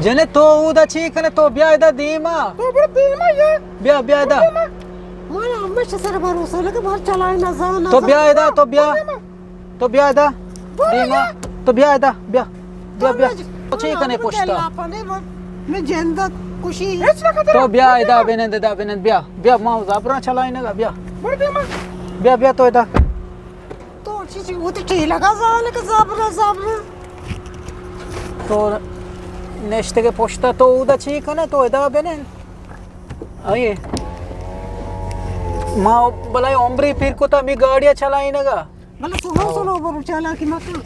یعنی تو اودا چی کنے؟ تو بیا ادا دیما۔ تو برو دیما یا۔ بیا، بیا ادا۔ دیما۔ مانا ہمیشہ سر بھروسہ لگے، بھر چلائے نہ زانا۔ تو بیا ادا، تو بیا۔ دیما۔ تو بیا ادا۔ برو دیما۔ یا۔ تو بیا ادا، بیا۔ بیا، بیا۔ تو چی کنے پشتا؟ میں جندت خوشی۔ تو بیا ادا بنند، ادا بنند، بیا۔ بیا، ما زبرا چلائے نگا، بیا۔ برو دیما۔ بیا، بیا تو ادا۔ تو چی چی، وہ تو ٹھیک لگا زال کہ زبر، زبر۔ تو نشتگے پشتا، تو اودا چی کنے؟ تو ادا بنند۔ آئیے۔ ما بلائے عمری پیر کو تا می گاڑیاں چلائینگا۔ بلے سلو سلو برو، چالاکی مکن۔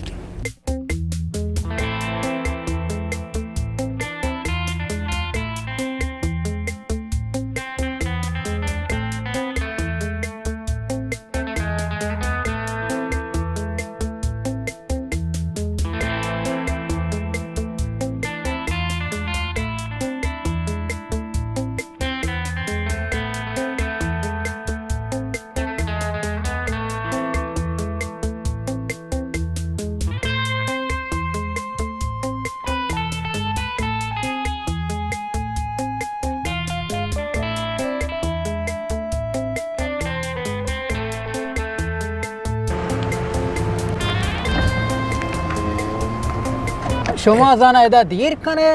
شما زانا ادا دیر کنے؟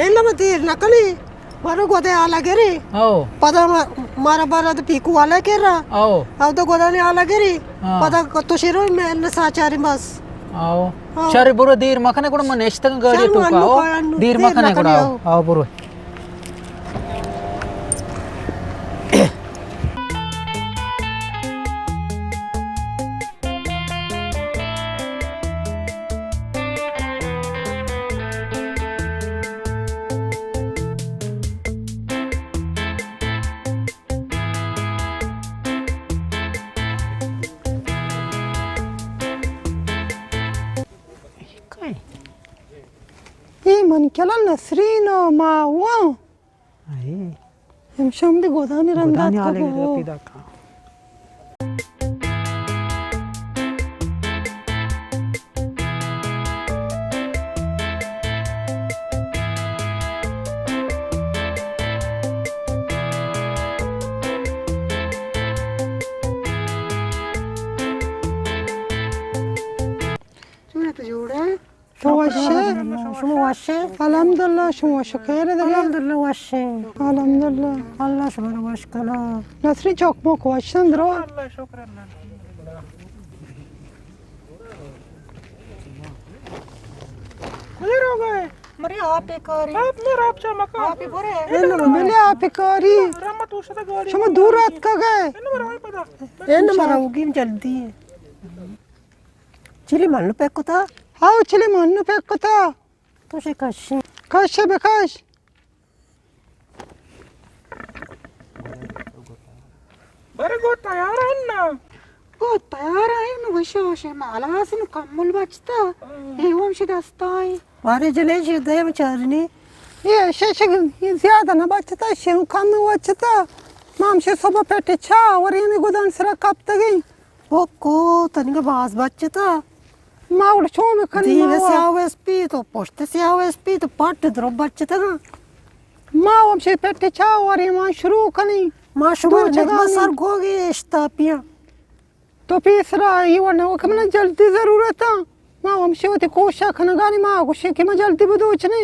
الا ما دیر نہ کنی۔ برو گودے آلا گری۔ او۔ پدا ما-، مارا برا دے پیکو والا کرا۔ او۔ او دے گودانی آلا گری۔ ہاں۔ پدا تو شیرو میں نسا چاری بس۔ او۔ ہاں۔ شر برو دیر مکنے گڑا من نشتگاں گاڑی تو کا۔ او۔ دیر مکنے گڑا۔ او۔ او برو۔ اے من کلا نسرین و ماہواں۔ اے۔ امشام دی گودانی رندا گودانی آلے گو۔ پیدا کن۔ تو وش ئے؟ شما وش ئے؟ الحمدللہ، شما وش خیر دگہ؟ الحمدللہ وش ئے۔ الحمدللہ۔ اللہ شما رو وش کنا۔ نسری چوک موک وش اندرو۔ اللہ شکر اللہ۔ کجا رو گئے؟ مرے آپ کاری۔ آپ میں آپ چا مکا۔ آپ برے۔ بلے آپ کاری۔ رحمت وشتا گاڑی۔ شما دور اتکا گئے۔ این مرا ہوگی جلدی ہے۔ چلی منو پیک کتا؟ ہاو، چلی منو پیک کتا۔ تو شے کش۔ کش بکش۔ برے گو تیار ہن نا؟ گو تیار ہن، وشو شے مالاس نو کمل بچتا۔ ہاں۔ اے وم شے دستائی۔ بارے جلے شے دیم چارنی۔ اے شے شے زیادہ نہ بچتا، شے کم بچتا۔ ما ہم شے صبح پیٹے چا، وری ہمیں گودان سرا کپتگیں۔ او کو، تنیگا باز بچتا۔ ما وڑ چون بکنی دیوے ما سیاہ و اسپیت و پشت سیاہ و اسپیت و پٹ درو بچتا۔ ما ہم شے پٹ چا وری ما شروع کنی۔ ما شما دو جگہ ما سر گوگی اشتاپیاں۔ تو پیسرا ای ورنہ وکمنا جلدی ضرورتا۔ ما ہم شے وتی کوشا کنگانی ما گوشے کہ ما جلدی بدوچنی۔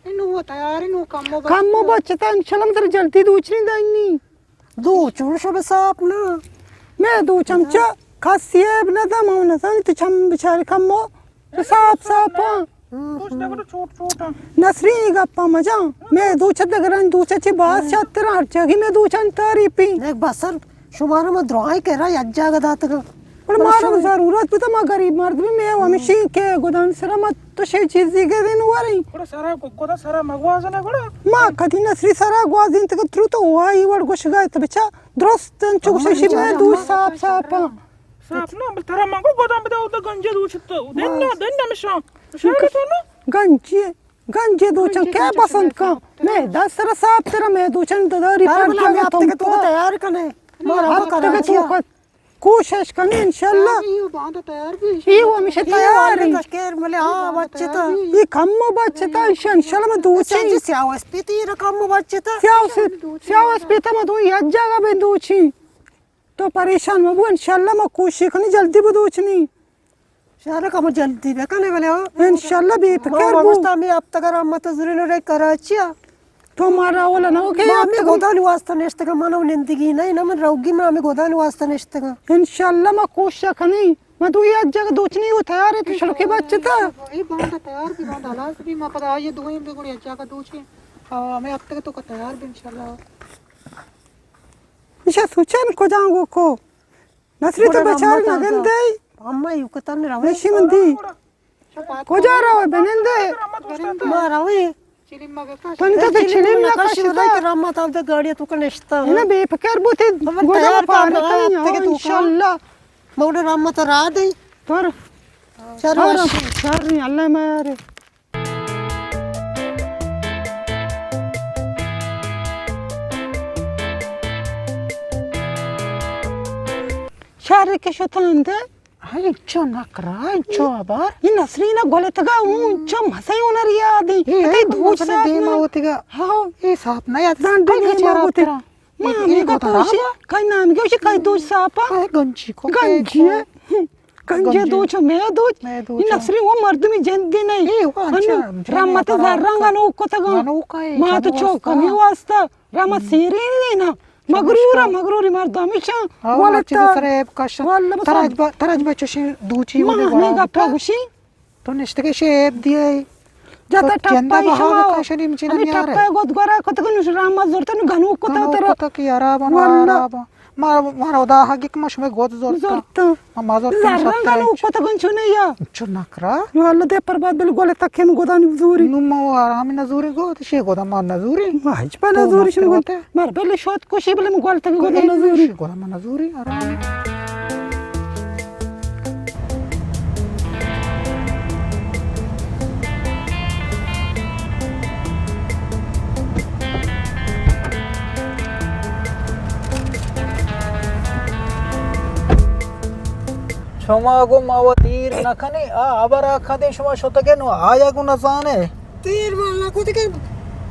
انو وہ تیار انو کمو بچتا۔ کمو بچتا، انشاءاللہ مدر جلدی دوچنی دائنی۔ دو چون شو بساپ نا۔ میں دو چمچہ کسی عیب نہ دا، ما نہ زانی تو چم بچاری کمو۔ تو ساپ ساپ ہاں۔ نسری گپا مجا۔ میں دو چد گرن دو چچے باز شتر ہر جگہ میں دو چن تعریفی۔ دیکھ بسر شمارا ما درائی کرا یک جاگہ داتگا۔ پر مارا ضرورت بوتا، ما غریب مرد بھی، میں ہمیشی کہ گدان سرا ما تو شے چیزی گرین وریں۔ پر سرا گدا سرا مگوازنے گڑا۔ ما کدی نسری سرا گوازین تک ترو تو وائی وڑ گوشگا ات بچا۔ درست انچو گوششی میں دو ساپ ساپ ہاں۔ ساپ نہ، بل ترا من گو گودام بدا، اودا گنجے دوچت۔ دن نہ، دن نہ مشان۔ شہر تو نہ۔ گنجے، گنجے دوچن کے پسند کن؟ میں دس سر ساپ ترا میں دوچن داری پر جگہ تم تو۔ تیار کنے۔ مارا ہفتگے تو کت۔ کوشش کنی انشاءاللہ۔ اے باندا تیار بی۔ اے ہمیشہ تیار ایں۔ تشکر ملے، ہاں، بچتا۔ اے کم بچتا، انشاءاللہ ما دوچی۔ سیاہ اسپیتی را کم بچتا۔ سیاہ اس-، سیاہ اسپیتا ما دو یک جاگہ بندوچی۔ تو پریشان مبو، انشاءاللہ ما کوشش کنی جلدی بدوچنی۔ شارک ہم جلدی بکنے بلے ہو۔ انشاءاللہ بے فکر بو۔ گوشتا ہمیں ہفتہ کا رحمت زورین رے کراچی آ۔ تو مارا اولا نہ ہو کہ ما ہمیں گودانی واسطہ نشتگا، من نندگی نہیں نا، من روگی، ما ہمیں گودانی واسطہ نشتگا۔ انشاءاللہ ما کوشش کنی، ما دو یک جگہ دوچنی ہو تیار ہے تو شڑکے بچتا۔ اے باندا تیار بی، باندا ہلاس بی، ما پدا آئیے دوئیں بگوڑی جگہ دوچیں۔ ہمیں ہفتہ تو کا تیار بی انشاءاللہ۔ ایشا سوچن کجا گو کو؟ نصری تو گڑا بیچار رحمت نہ آتا۔ گندے۔ اما یو کتن روے۔ نشی من دی۔ کجا روے بنندے؟ ما روے۔ تن تو چلیم نہ کشتا۔ رحمت آتا گاڑی تو کنشتا۔ اینا بے فکر بوتے۔ گودا تیار پار کر کنی، ہو، انشاءاللہ۔ مولا رحمت را دے۔ پر۔ شر، شر نہیں، اللہ مارے۔ شہر کہ شتاں دے۔ ہاں، انچو نکرا، انچو آبار۔ اے نسرین ءَ گولتگا، اوں انچو مزہ ہنر یاد ایں۔ اے، اے، تئی دوست ساتھ دیما نہ ہوتگا۔ ہاں۔ اے ساتھ نہ یاد۔ زان کئی دیما گچارا ہوتے۔ ترا؟ ما اے، اے ہمیں گوتا گوشی، رابا؟ کئی نام گوشی، کئی دوست ساپا؟ کئی گنجی کو، گنجی کئی ہے۔ کو۔ گنجے گنجے۔ دوچ، مے دوچ۔ مے دوچ۔ اے نسری وہ مردمی جندی نہیں۔ اے، وہ انو اچھا، رحمت زران گنوک کتگا۔ گنوک ہے، ما تو گنوک چوک واسطہ۔ ہمیں واسطہ۔ رحمت سیری نہیں نا۔ مغرور، مغروری مردم ایشاں۔ ہاں، ولتا۔ چیز سر ایب کشن۔ واللہ بس۔ تراج با، تراج با چوشی دوچی ما ودے ہمیں گورا گپا بتا۔ گوشی۔ تو نشتگے شے ایب دیئے۔ جاتا تو ٹپا جندا ایشما بہا ہو۔ کشنی مچی ہمیں نمیارے۔ ٹپا گد گورا کتگا نوش رحمت زورتا نو گنوک کتا گنوک ترا۔ کتا کہ عرابا نو واللہ۔ عرابا۔ ما، ما خدا حق کہ ما شمئے گد زورتا۔ زورتا۔ ما، ما زورتا زران سترہ گنوک کتا گن چونے یا۔ چو نکرا؟ نو اللہ دے پر بعد بل گولے تکے من گدانی زوری۔ نو ما و آرامی نزوری گو، تو شے گدا ما نزوری۔ ما ہچ پہ تو نزوری مت شمئے گد۔ وتے۔ مر بل شوت کشی بل من گول تکے گدا اے نزوری۔ شے گدا ما نزوری، آرامی۔ شما گو ما و تیر نہ کنے، آ ہبر آ کدے شما شتگے نو آیا گو نہ زانے۔ تیر ما نہ کتے کہ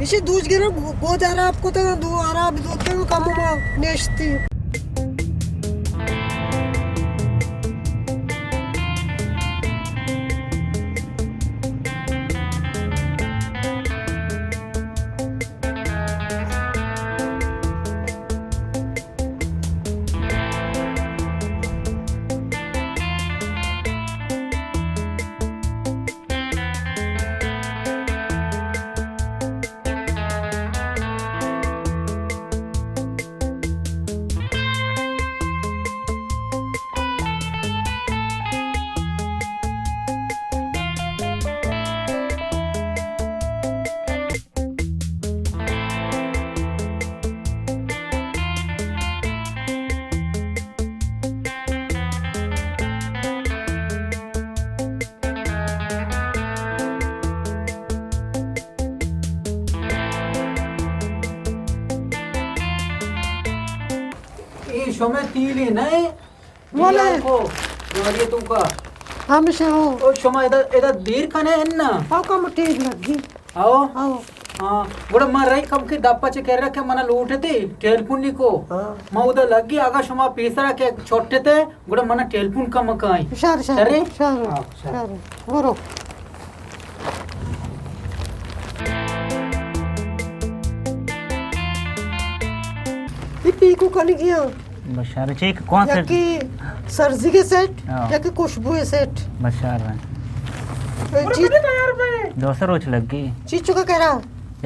ایشی دوچ گرا گو-، گود عراب کتے دو عراب دوتے کم ما نشتی۔ اے شمئے تیلی نہ ایں؟ بلے۔ دیوار کو، دیواری تو کا۔ ہمیشہ ہو۔ او شما ادا، ادا دیر کنے انا؟ او کم ٹیک لگی۔ آؤ۔ آؤ۔ ہاں، گڑا ما رہی کم کے دپا چے کر رکھے منا لوٹتے، ٹیلیفون نی کو۔ ہاں۔ ما ادا لگی، اگا شما پیسرا کے چھوٹتے، گڑا منا ٹیلیفون کم کائیں۔ شر، شر، شر۔ ہاں، شر۔ شر۔ برو۔ اے پیکو کنگی ہاں۔ بشار چیک کون سیٹ؟ یکی سرزی کے سیٹ، ہاں۔ یکی خوشبو کے سیٹ۔ بشار ہے۔ اے چی-، دو سو روچ لگ گئی۔ چیچو کا کرا؟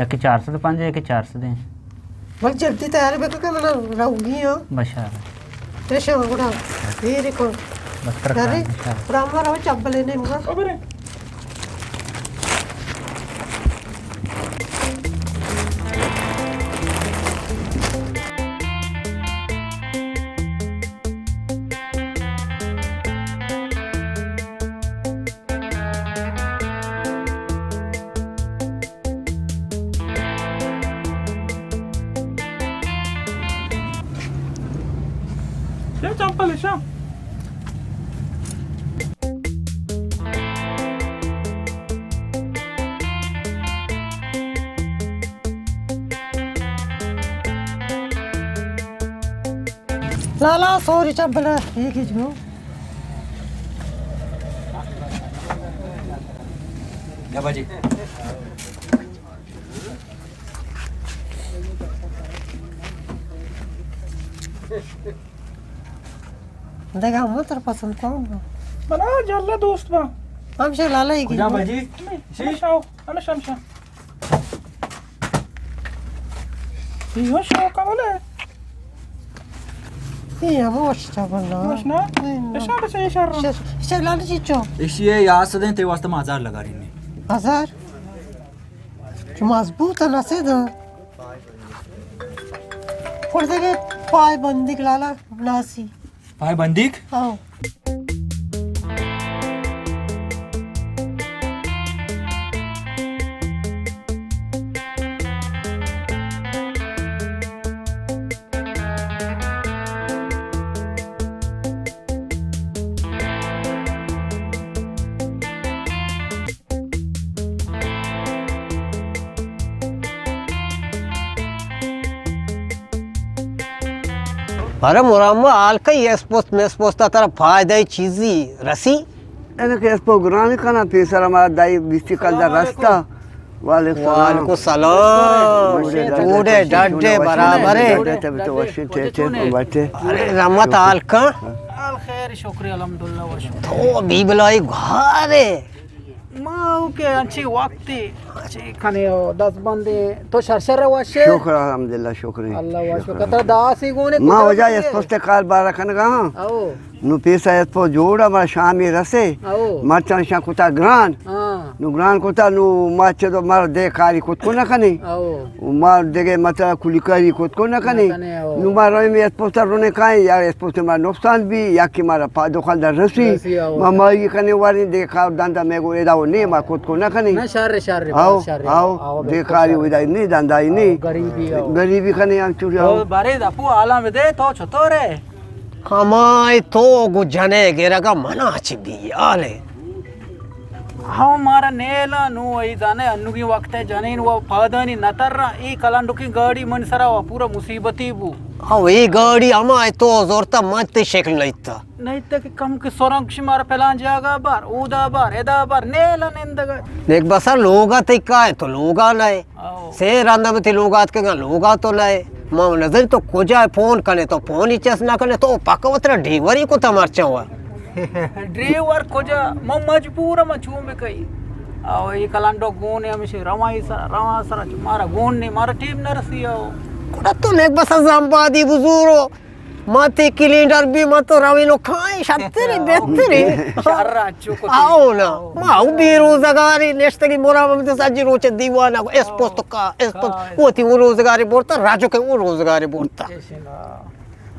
یکی چار سو پنجاہ، یکی چار سو دیں۔ بل جلدی تیار بکو کہ من روگی ہاں۔ بشار۔ پیش گڑا۔ دیر کو۔ بس ترکا، ارے، بشار۔ راما رو چبلے نے مگا۔ چمپل ایشاں؟ لالا، سوری چبلا، یہ کچھ گو۔ یا باجی۔ دگہ ہم تر پسند کن۔ منا جلا دوست با۔ ہم شے لالا ہی کجا کی۔ باجی؟ شی شاو، انا شم شم۔ یہ شو کا بولے؟ یہ ہم وش چا بنا۔ وش نا؟ اشا بچے اشار۔ شے لالا چی چو؟ اشی ہے یا سدیں تے واسطہ ما ہزار لگا رہی نے۔ ہزار؟ چو مضبوط ہے نا سیدھا۔ کڑ دے پائے بندی لالا ناسی۔ پائے بندیک؟ ہاں۔ ارے مرام، حال کئی اسپوست مسپوست ترا فائدہ چیزی رسی؟ انا کہ اسپو گران کنا، پیسر ہمارا دائی بیستی کلدار رستا۔ وعلیکم السلام۔ وعلیکم السلام۔ جوڑے، ڈاڈے، برابر ہے۔ ڈاڈے، تو وشی تے تے بٹے۔ ارے رحمت حال کا؟ حال خیر، شکر الحمدللہ و شکر۔ تو بی بلائی گھارے۔ ما او کہ انچی وقتی، انچی کنے او دست بندے، تو شر شر وشے؟ شکر الحمدللہ، شکر۔ اللہ وش کتا داسی گونے ما کجا وجہ اس پست کار بارا کنگا ہاں۔ او۔ نو پیسا ات پہ جوڑا، مارا شامی رسے۔ او۔ مرچاں شاں کتا گران۔ ہاں۔ نو گران کتا، نو ما چہ دو مار دے کاری کت کو نہ کنے۔ او۔ و ما دگہ مطلب کلی کاری کت کو نہ کنے۔ نہ کنے، او۔ نو ما روی می ات پہ رونے کائیں، یا ات پہ ما نقصان بی، یا کہ مارا پا دخل در رسی۔ رسی، او۔ ما ماری کنے واریں دے کار دندا میں گو ادا و نے ما کت کو نہ کنے۔ نہ شر، شر، او، شر۔ او، او، دے بالکل کاری شر۔ ودا نے دندا نے۔ او، غریبی، او۔ غریبی کنے ہم چوری، او۔ او، بارے دپو عالم دے تو چطور ہے؟ ہمائی تو گو جنے گرگا منا چی بی حالے۔ ہاں، مارا نیلا نو ای زانے انوگی وقت ہے جنین و پادانی نتر ای کلانڈوکی گاڑی من سرا و پورا مصیبتی بو۔ ہاں، ای گاڑی ہمائی تو زورتا من تی شکل نیتا۔ نیتا کہ کم کہ سرنگ شمار پلان جاگا بار، اودا بار، ادا بار، نیلا نندگا۔ دیکھ بسا لوگا تی کائے تو لوگا نئے۔ آؤ۔ سے رندا بتی لوگا اتکگاں، لوگا تو نئے۔ ما نظر تو کجا فون کنے، تو فون ہی چس نہ کنے، تو پکا وترا ڈیوری کو تمرچا ہوا۔ ڈریور کجا؟ ما مجبور، ما چون بکئی؟ او، ای کلانڈو گون ہے، ہمیشہ رواں ای سرا، رواں سرا، چو مارا گون نہیں، مارا ٹیم نہ رسی او۔ گڑا تو نیک بس زمبادی بزورو۔ ما تی کلینڈر بی، ما تو روی نو کائیں شتری بہتری۔ شر انچو کتی۔ آؤ نا۔ آؤ۔ ما او بے روزگاری نشتگی مرا، ما تو سجی روچ دیوانا کو، اس پوست کا، اس پوست۔ کائے۔ وہ تی وہ روزگاری بورتا، راجو کے وہ روزگاری بورتا۔ ایسے نا۔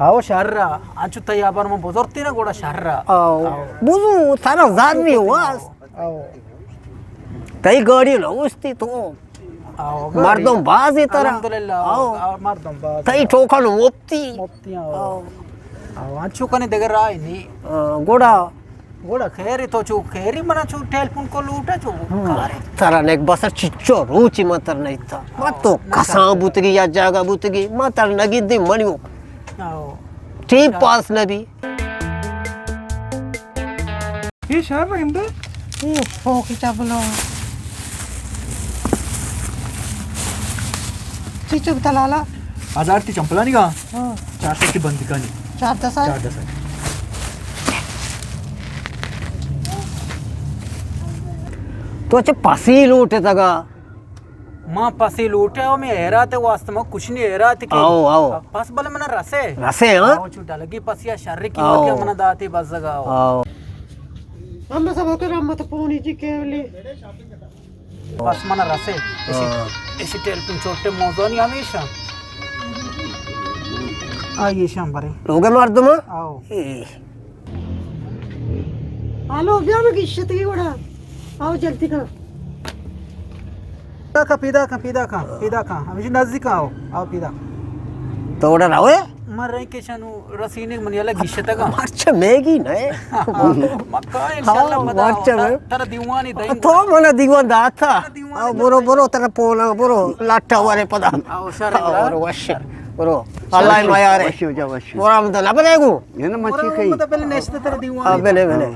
آؤ شر، انچو تئی آبر من بزرتی نا گوڑا شر۔ آؤ۔ آؤ۔ بزو، ترا زاری واس۔ آؤ۔ تئی گاڑی نہ اوستی تو۔ آؤ، گاڑی۔ مردم بازی ترا۔ الحمدللہ، آؤ۔ آؤ، مردم باز۔ تئی ٹوکن مفتی۔ مفتی، آؤ۔ آؤ۔ آؤ، انچو کنے دگہ راہ نی۔ آ، گوڑا۔ گوڑا خیری تو چو، خیری منا چو ٹیلیفون کو لوٹا چو۔ ہاں۔ کارے۔ ترا نیک بسر چچو روچی من تر نہیں تا۔ من تو نہ کسان بوتگی یا جاگہ بوتگی، من تر نگی دی منیو۔ آؤ۔ ٹیم پاس نبی۔ یہ شہر رہندے؟ یہ فوقی چپلو۔ چی چپ تلالا؟ ہزار تی چمپلانی گا؟ ہاں۔ چار سو تی بندی کانی۔ چار دس آئے؟ چار دس آئے۔ تو چہ پسی لوٹے تگا؟ ما پسے لوٹے، او میں حیرات واسطہ، ما کچھ نہیں حیرات کے۔ آؤ، آؤ۔ پس بلے منا رسے۔ رسے، ہاں؟ آؤ، چو ڈلگی پسیا شر کی آؤ۔ وقت منا داتے بزگا آؤ۔ آؤ۔ ہم سب کے رحمت پونی جی کیولی۔ پس منا رسے۔ اسی، ہاں۔ اسی ٹیلیفون چوٹے موزونی ہمیشہ۔ آئیے شام برے۔ لوگ مردم؟ آؤ۔ اے۔ آلو بیا مگی شتگی وڑا۔ آؤ جلدی کن۔ پیدا کن، پیدا کن، پیدا کن، پیدا کن۔ ہمیشہ نزدیک آؤ، آؤ پیدا کن۔ تو وڑا روے؟ من رہی کہ شنو رسینے من یلا گیشتگا۔ مرچ میگی نئے۔ مکہ انشاءاللہ ہاں، پدا مرچ آؤ۔ مے-، تر-، تر دیوانی دائیں۔ تو منا دیوان داتا۔ تر دیوانی آؤ، برو، دائیں۔ برو، تر پونا، برو، لاٹا ورے پدا۔ آؤ، شر آؤ، برو، وش۔ برو۔ اللہ میارے۔ وشو جا وشو۔ پورا مطلب بنے گو۔ یہ نا مچی کئی۔ مطلب پہلے نشتے تر دیوان۔ ہاں، بلے، بلے۔